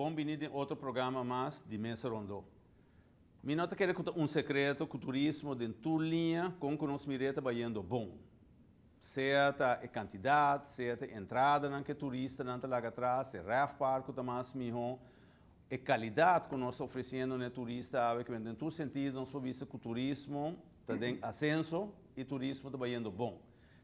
Bon bini den otro programa mas di Mesa Rondo. Mi no ta kere ku ta un sekreto ku turismo den tur liña kon ku nos mir'é ta bayendo bon. Sea ta e kantidat, sea ta e entradanan ku e turistanan ta laga atras, e RevPAR ku ta mas mihó, e kalidat ku nos ta ofresiendo na e turista awe ku den tur sentido nos por bisa ku turismo ta den asenso i turismo ta bayendo bon.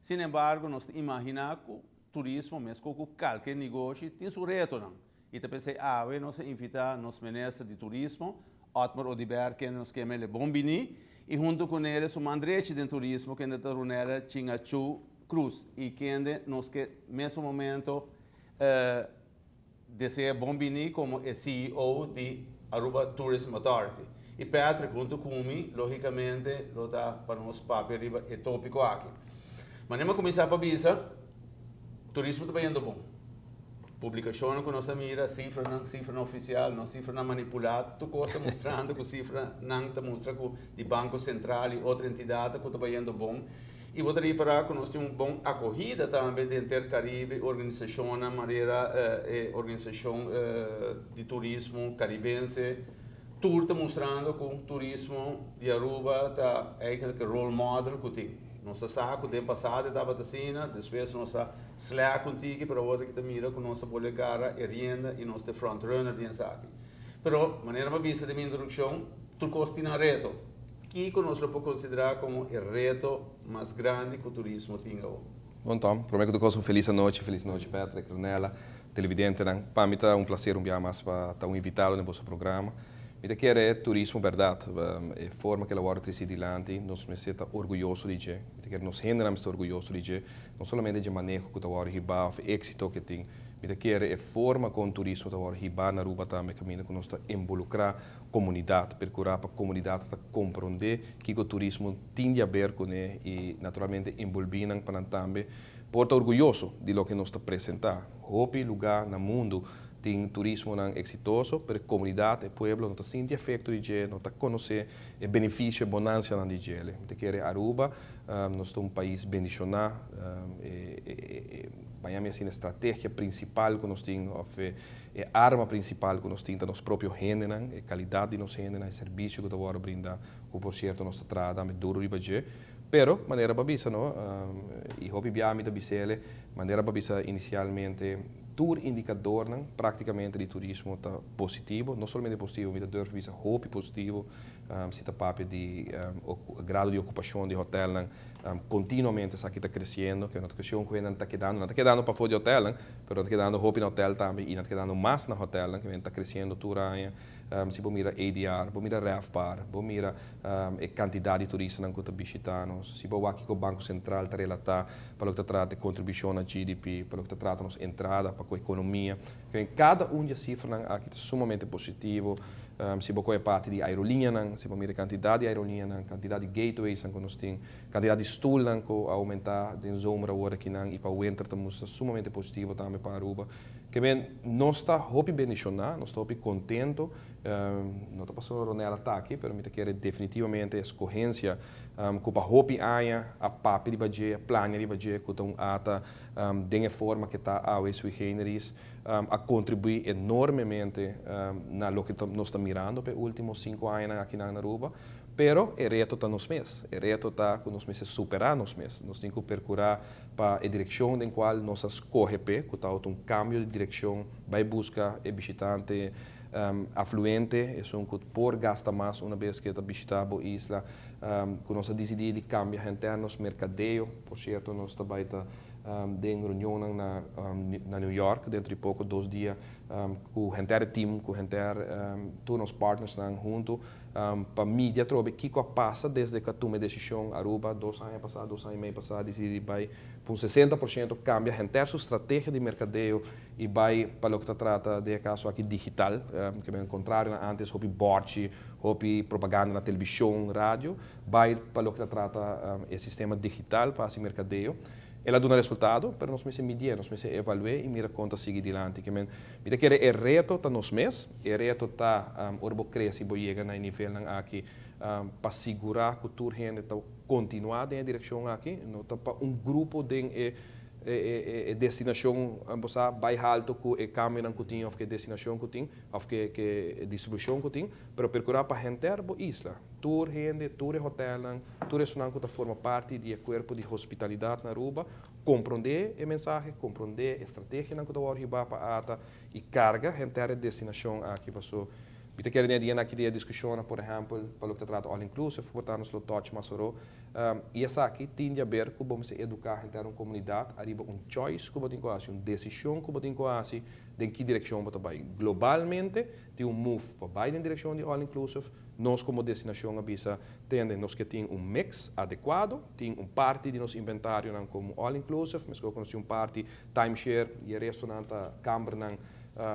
Sin embargo nos ta imaginá ku turismo meskos ku kalke negoshi tin su retonan i ta p'esei awe nos a invitá nos minister di turismo Otmar Oduber kende nos ke mele bon bini i huntu ku nele su man drechi den turismo kende ta Runella Chingachu Cruz i kende nos ke mesun momento Desea bon bini komo e ceo di Aruba Tourism Authority. I Patrick huntu ku mi logicamente lo ta pa nos papia riba e topico aki. Manera mi a kuminsá pa bisa, turismo ta bayendo bon. Publikashonnan ku nos a mira, sifranan, sifranan ofisial, no sifranan manipulá, tur kos ta mustrando ku sifranan ta mustra ku di Banko Sentral i otro entidatnan ku ta bayendo bon. I bo ta ripará ku nos tin un bon akohida tambe den Ter Karibe, organisashonnan manera e organisashon di turismo karibense, tur ta mustrando ku turismo di Aruba ta eigenlijk e role model ku tin. Nos ta sa ku den pasado e tabata asina, despues nos a slèk un tiki, pero awor aki ta mira ku nos a bolbe gara e rienda i nos ta e front runner den esaki. Pero manera mi a bisa den mi introdukshon, tur kos tin nan reto. Kiko nos lo por konsiderá komo e reto mas grandi ku turismo tin awor? Bon Tom, promé ku tur kos un felis anochi, felis nochi Patrick, Ronella, televidentenan. Pa mi ta un plaser un biaha mas pa ta un invitado den boso programa. Mi ta kere turismo bèrdat, e forma ku el a wòrdu trese dilanti, nos mester ta orguyoso di dje. Mi ta kere nos hendenan mester ta orguyoso di dje, no solamente dje maneho ku ta wòrdu hibá òf e éksito ku e tin. Mi ta kere e forma kon turismo ta wòrdu hibá na Aruba tambe kaminda ku nos ta involukrá komunidat, perkurá pa komunidat ta komprondé kiko turismo tin di haber kuné i naturalmente enbolbí nan pa nan tambe por ta orguyoso di loke nos ta presentá. Hopi lugá na mundu tin turismonan eksitoso, pero e komunidat, e pueblo no ta sinti efekto di dje, no ta konosé e benefisio, e bonansianan di dje. Mi ta kere Aruba, nos ta un pais bendishoná, e baña mi asina e strategia prinsipal ku nos tin òf e E arma principal cu nos tin ta nos propio hendenan, e calidad di nos hendenan, e servicio cu ta wordo brinda, cu por cierto nos ta traha tambe duro riba dje. Pero, manera bo a bisa no, y hopi bia mi ta bis'ele, manera bo a bisa inicialmente, tur indicadornan practicamente di turismo ta positivo, no solamente positivo, mi ta durf bisa hopi positivo, si ta papia di grado di ocupacion di hotelnan, Continuamente esaki ta creciendo, ke no ta cuestion cu nan ta kedando, nan ta kedando pafó di hotelnan, pero nan ta kedando hopi na hotel tambe y nan ta kedando mas na hotelnan, ke ta creciendo tur aña. Si bo mira ADR, bo mira RevPAR, bo mira e cantidad di turistanan cu ta bishita nos, si bo wak kico Banco Central ta relata pa loke ta trata e contribucion na GDP, pa loke ta trata nos entrada pa cu economia, ke cada un di e cifranan aki ta sumamente positivo. Si bo kohe parti di aerolinianan, si bo mira e kantidat di aerolinianan, kantidat di gatewaysnan ku nos tin, kantidat di stulnan ku a oumentá den zomer awor akinan i pa winter ta mustra sumamente positivo tambe pa Aruba. Ke men, nos ta hopi bendishoná, nos ta hopi kontento, no ta pasobra Ronel a ta aki, pero mi ta kere definitivamente e skohensia ku pa hopi aña a papia riba dje, a plania riba dje, ku ta un ata den e forma ke ta awe sui generis. a contribui enormemente na loke nos ta mirando pa e ultimo cinco añanan akinan na Aruba, pero e reto ta nos mes, e reto ta cu nos mester supera nos mes, nos tin cu percura pa e direccion den cual nos a scoge p'e, cu ta un cambio di direccion, bay busca e bishitante afluente, esun cu por gasta mas una bes cu e ta bishita bo isla, cu nos a dicidi di cambia henter nos mercadeo, por cierto nos ta bay ta. Den reunionnan na na New York dentro di poko dos dia ku henter e team, ku henter tur nos partnersnan huntu pa midi atrobe kiko a pasa desde ku a tuma e desishon Aruba dos aña pasá, dos aña i mei pasá disidi di bai pa un 60% kambia henter su strategia di merkadeo i bai pa loke ta trata den e kaso aki digital, ke men kontrario na antes hopi bòrchi, hopi propaganda na televishon, radio. Bai pa loke ta trata e sistema digital pa hasi merkadeo. El a duna resultado, pero nos mester midié, nos mester evalu'é i mira kon ta sigui dilanti. Ke men, mi ta kere e reto ta nos mes, e reto ta ora bo krese i bo yega na e nivelnan aki pa sigurá ku tur hende ta kontinuá den e direkshon aki, no ta pa un grupo den e. e destinacion bo sa bay halto cu e cambionan cu tin of cu e destinacion cu tin of cu e distribucion cu tin, pero percura pa henter bo isla, tur hende, tur e hotelnan, tur esunnan cu ta forma parti di e cuerpo di hospitalidad na Aruba, compronde e mensahe, compronde e strategianan cu ta worde hiba pa ATA y carga henter e destinacion aki paso mi ta kere den e dianan aki di e discusionnan, por ehempel, pa loke ta trata all inclusive, por ta nos lo touch mas oro. I esaki tin di haber ku bo mester eduká henter un komunidat ariba un choice ku bo tin ku hasi, un desishon ku bo tin ku hasi den ki direkshon bo ta bai. Globalmente tin un move pa bai den direkshon di all inclusive. Nos komo destinashon a bisa tende nos ke tin un mix adekuado, tin un parti di nos inventarionan komo all inclusive, meskos ku nos tin un parti timeshare i e restonan ta kambernan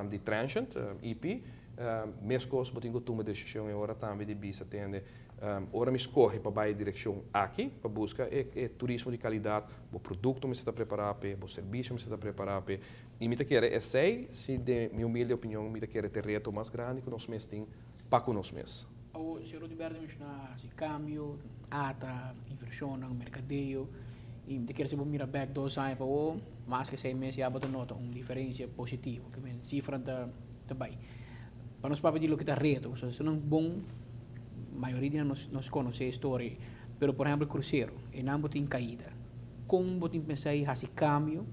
di transient, EP. Meskos bo tin ku tuma desishon e ora tambe di bisa tende Ora mi skohe pa bai e direkshon aki, pa buska e e turismo di kalidat, bo produkto mester ta prepará p'e, bo servisio mester ta prepará p'e. I mi ta kere esei, si den mi humilde opinion, mi ta kere t'e reto mas grandi ku nos mes tin pa ku nos mes. Awor, señor Oduber ta menshoná hasi kambio, ata, invershonnan, merkadeo, i mi ta kere si bo mira bèk dos aña pa awor, mas ke seis mes ya bo ta nota un diferensia positivo, ke men sifranan ta ta bai. Pa nos papia di loke ta reto, pasobra esnan bon, mayoria di nan nos konosé e storia, pero por ehempel krusero, einan bo tin kaida. Kon bo tin pensa di hasi kambio,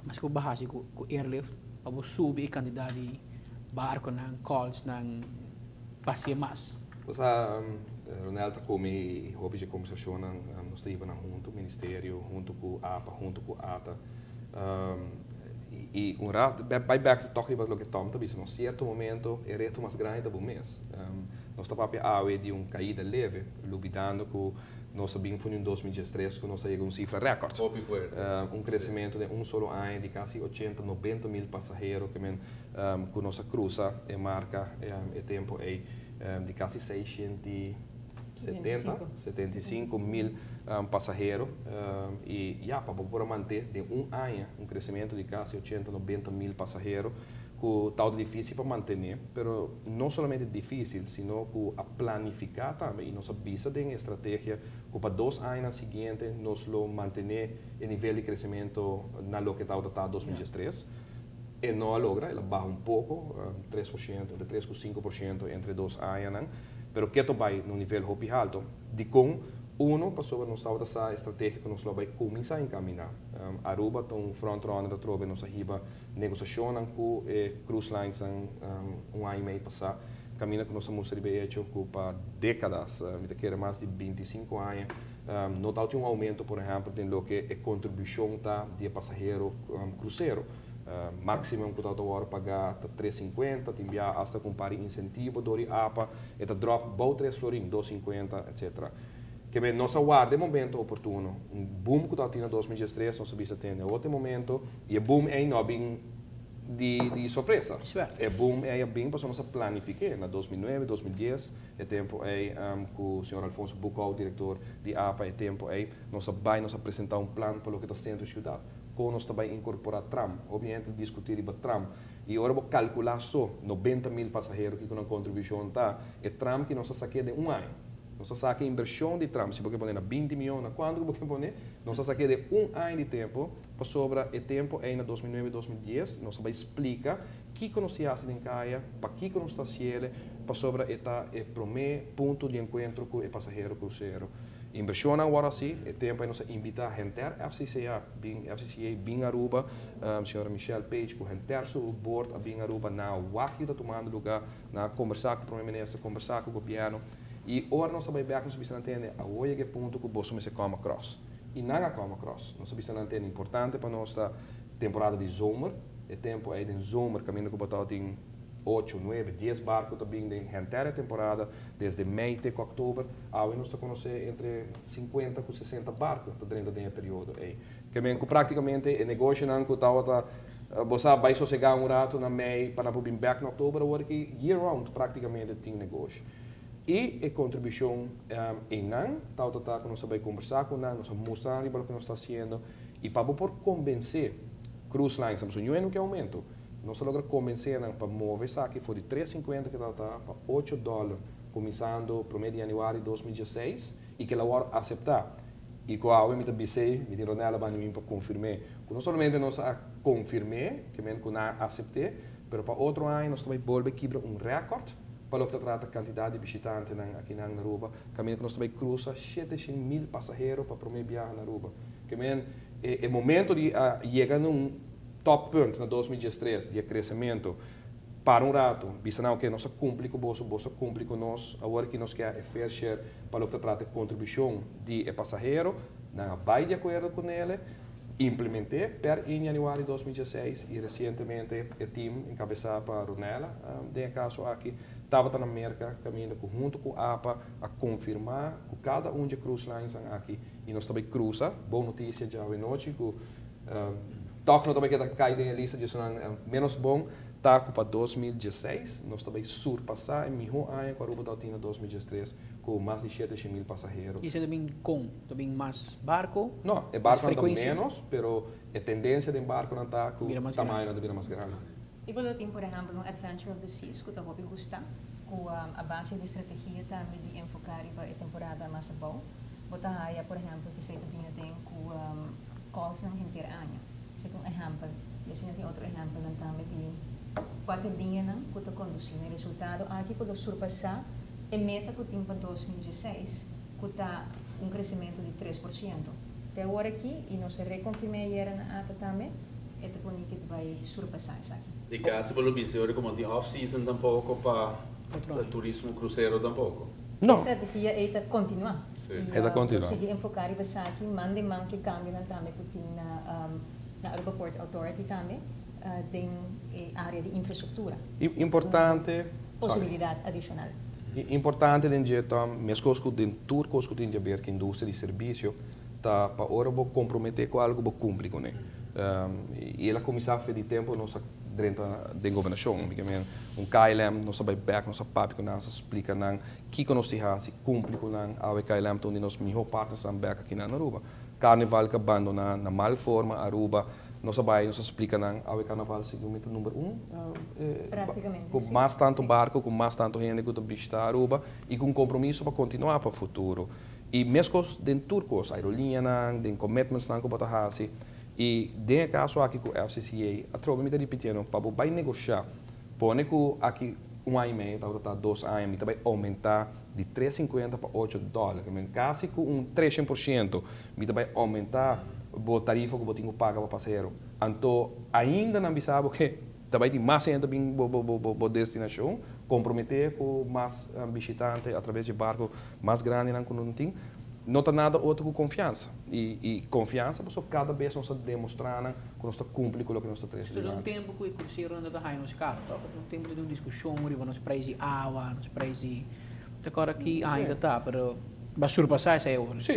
maske bo hasi ku airlift, pa bo subi e kantidat di barkonan, calls-nan, pa hasié mas? Bo sa, Ronel ta ku mi i hopi dje kombersashonnan nos ta hiba nan huntu, ministerio huntu ku apa, huntu ku ata. I un rat, bai bek tòg riba loke Tom ta bisa, na un sierto momento e reto mas grandi ta bo mes. Nos ta papia awe di un kaida leve, lubidando ku nos a bin for di un 2013 ku nos a yega un sifra rèkòrt. Hopi fuerte. Un kresementu den un solo aña di kasi ochenta, nobenta mil pasahero ke men ku nos a krusa e marka e tempu ei di kasi 670, 75 mil pasahero. I ya, pa bo por a manté den un aña un kresementu di kasi 80, 90 mil pasahero, ku ta difísil pa mantené, pero no solamente difísil, sino ku a planifiká tambe i nos a bisa den strategia ku pa 2 aña siguiente nos lo mantené e nivel di kresementu na loke ta 2013. E no a logra, el a baha un poko, 3%, entre 3 i 5% entre 2 aña, pero keto bai na un nivel hopi haltu. Dikon? Uno, pasobra nos tabata e strategia ku nos lo bai kuminsá enkaminá. Aruba ta un frontrunner atrobe, nos a hiba negosiashon ku cruise lines un aña i mei pasá. Kaminda ku nos a mustra hecho ku pa dékada, mi ta kere mas di 25 aña, no tin un oumento, por ehèmpel, den loke e kontribushon ta di pasahero krusero. Máksimo ku ta paga ta 3,50, tin bia hasta ku par insentivo dor di APA, e ta drop bou 3 florin, 2,50, etc. Ke men nos a warda e momento oportuno. Un boom ku tabatin na 2013, nos a bisa tende otro momento, i e boom ei no a bin di sorpresa. E boom ei a bin pasobra nos a planifiká na 2009, 2010, e tempu ei ku señor Alfonso Boekhoudt, direktor di APA, e tempu ei, nos a bai, nos a presentá un plan pa loke ta sentro siudat. Kon nos tambe inkorporá tram, obviamente diskutí riba tram. I ora bo kalkulá so 90 mil pasahero ku un kontribushon ta, e tram ku nos a saka den un aña. Nos a saka invershon di tram, si bo pone na 20 mion, na kuantu ku bo pone, nos a saka den un aña di tempu, pasobra e tempu ei na 2009, 2010, nos a bai splika kiko nos ta hasi den kaya, pakiko nos ta hasié, pasobra e ta e promé punto di enkuentro ku e pasahero krusero. Invershon awor asina, e tempu ei nos a invitá henter FCCA, bin FCCA bin Aruba, señora Michelle Page ku henter su board a bin Aruba na wak ta tumando lugá, na kombersá ku promé minister, kombersá ku gobièrnu. I ora nos a bai bèk, nos a bisa nan tende, awor yega e punto ku boso mester come across. I nan a come across. Nos a bisa nan tende, importante pa nos ta temporada di zomer, e tempu ei den zomer, kaminda ku bo tin 8, 9, 10 barku ta bin den henter temporada, desde mei te òktober, awe nos ta konosé entre 50 i 60 barku ta drenta den e periodo ei. Ke men ku práktikamente e negoshinan ku tabata bo sa bai sosegá un ratu na mei pa bin bèk na òktober, awor ku year round práktikamente tin negoshi. I e kontribushon einan, ta ku nos a bai kombersá ku nan, nos a mustra riba loke nos ta hasiendo, i pa por konvensé cruise lines, nos no ke oumento, nos a logra konvensé nan pa move esaki for di 3,50 ku ta pa 8 dòler, kuminsando 1 di yanüari di 2016, i ku el a aseptá. I ku awe mi ta bis'é, mi tin Ronella banda mi pa konfirm'é, ku no solamente nos a konfirm'é, ke men ku nan a asept'é, pero pa otro aña nos ta bai bolbe kibra un rèkòrt pa loke ta trata kantidat di bishitantenan akinan na Aruba, kaminda ku nos ta bai krusa 700,000 pasahero pa promé biaha na Aruba. Ke men e momento di a yega na un toppunt na 2013 di e kresementu, para un ratu, bisa nan, Oke, nos a kumpli ku boso, boso a kumpli ku nos, awor aki nos ke a e fair share pa loke ta trata e kontribushon di e pasahero. Nan a bai di akuerdo ku nele, implement'é per 1 yanüari 2016 i resientemente e tim enkabesá pa Ronella den e kaso aki tabata na Merka kaminda ku huntu ku apa a konfirmá ku kada un dje cruise linesnan aki i nos ta bai krusa. Bon notisia djawe nochi ku tòg no ta bai keda kai den e lista di esunnan ménos bon ta ku pa 2016 nos ta bai surpasá e mihó aña ku Aruba tabatin na 2013 ku mas di 700,000 pasahero. I esei ta bin kon? Ta bin mas barko? No, e Mas barkonan ta frekuensia? ménos, pero e tendensia den barkonan ta ku Bira mas grandi. tamañonan ta bira mas grandi. I bo lo tin por ehèmpel un Adventure of the Seas ku ta hopi gustá, ku a base di strategia tambe di enfoká riba e temporada mas abou. Bo ta haya por ehèmpel ku esei ta bini aden ku calls-nan henter aña. Esei ta un ehèmpel. I asina tin otro ehèmpelnan tambe di kua ta e liñanan ku ta kondusí na e resultado aki ku lo surpasá e meta ku tin pa 2016 ku ta un kresementu di 3%. Te awor aki, i nos a rekonfirm'é ayera na ata tambe, e ta pone ku ta bai surpasá esaki. Di kasi bo lo bisa ora ku no tin off season tampoko pa Otro aña. turismo krusero tampoko. No. E strategia ei ta kontinuá. Sí. I E ta lo kontinuá. sigui enfoká riba esaki man den man ku e kambionan tambe ku tin na na Aruba Port Authority tambe den e área di infrastruktura. Importante, sorry. Posibilidat adishonal. Importante den dje ta, meskos ku den tur kos ku tin di aber ku industria di servisio, ta pa ora bo komprometé ku algu bo kumpli kuné. I el a kuminsá fe di tempu nos a drenta den gobernashon. Mi ke men un KLM nos a bai bèk, nos a papia ku nan, nos a splika nan kiko nos tin hasi, kumpli ku nan. Awe KLM ta un di nos mihó partnersnan bèk aki na Aruba. Carnival ku a bandoná na mal forma Aruba, nos a bai, nos a splika nan, awe Carnaval segun mi ta number un, Práktikamente, ku sí. mas tantu barko, ku mas tantu hende ku ta bishitá Aruba i ku un kompromiso pa kontinuá pa futuro. I meskos den tur kos, aerolinianan, den commitmentsnan ku bo ta hasi. I den e kaso aki ku FCCA, atrobe mi ta ripitiendo, pa bo bai negoshá, pone ku aki un aña i medio, tabata ta 2 aña, mi ta bai oumentá di 3,50 pa 8 dòler. Kasi ku un 300% mi ta bai oumentá bo tarifa ku bo tin ku paga pa pasahero. Anto, ainda nan bisa bo ke ta bai tin mas hende bin bo destinashon, komprometé ku mas bishitante atraves di barko mas grandenan ku nan tin, no ta nada otro ku konfiansa. I konfiansa pasobra kada bes nos ta demostrá nan ku nos ta kumpli ku loke nos ta trese Tur un dilanti. Tempu ku e krusero nan ta haña nos karo, toch? Un tempu di un diskushon riba nos preis di awa, nos preis di. Awor aki ainda ta, pero bai surpasá esei awor. Sí.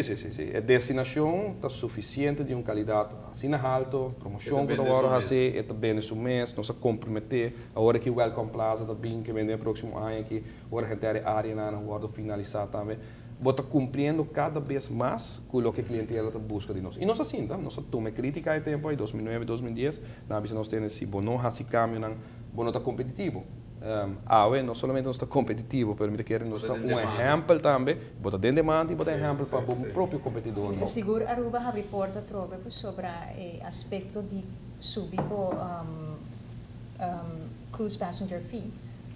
E destinashon ta sufisiente di un kalidat asina haltu, promoshon E ku ta ta bende wòrdu su mes. hasi, e ta bende su mes, nos a komprometé, awor ku Welcome Plaza ta bin ku bende próksimo aña aki, awor henter áreanan wòrdu finalisá tambe. Bo ta kumpliendo kada bes mas ku loke klientela ta buska di nos. I nos asina, nos a tuma krítika e tempu ei, 2009, 2010, nan a bisa nos tene si bo no hasi kambionan, bo no ta kompetitivo. Awe, no solamente nos ta kompetitivo, pero mi ta kere nos Bo ta ta den un demanda. ehèmpel tambe, bo ta den demanda i bo ta ehèmpel pa bo propio kompetidó. Mi No. ta sigur Aruba habri porta trobe sobre e aspekto di subi bo cruise passenger fee.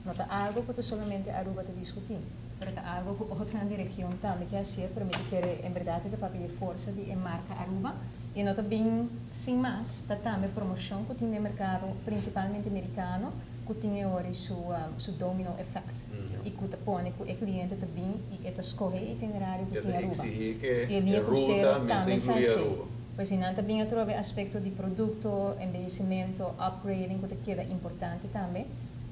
No ta algu ku ta solamente Aruba ta diskutí, pero ta algu ku otro den region tambe ke hasi, pero mi ta kere en berdat ta papia di forsa di e marka Aruba i no ta bin sin mas, ta tambe promoshon ku tin den merkado, prinsipalmente amerikano, ku tin awor su domino effect i ku ta pone ku e kliente ta bin i e ta skohe itinerario ku E tin ta Aruba. eksigí ku I e liña e krusero ruta tambe mester inkluí sa Aruba. Pues nan ta bin atrobe aspekto di produkto, embeyesimentu, upgrading ku ta keda importante tambe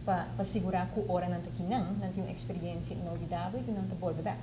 pa sigurá ku ora nan ta akinan, nan tin un eksperensia inolvidabel i ku nan ta bolbe bèk.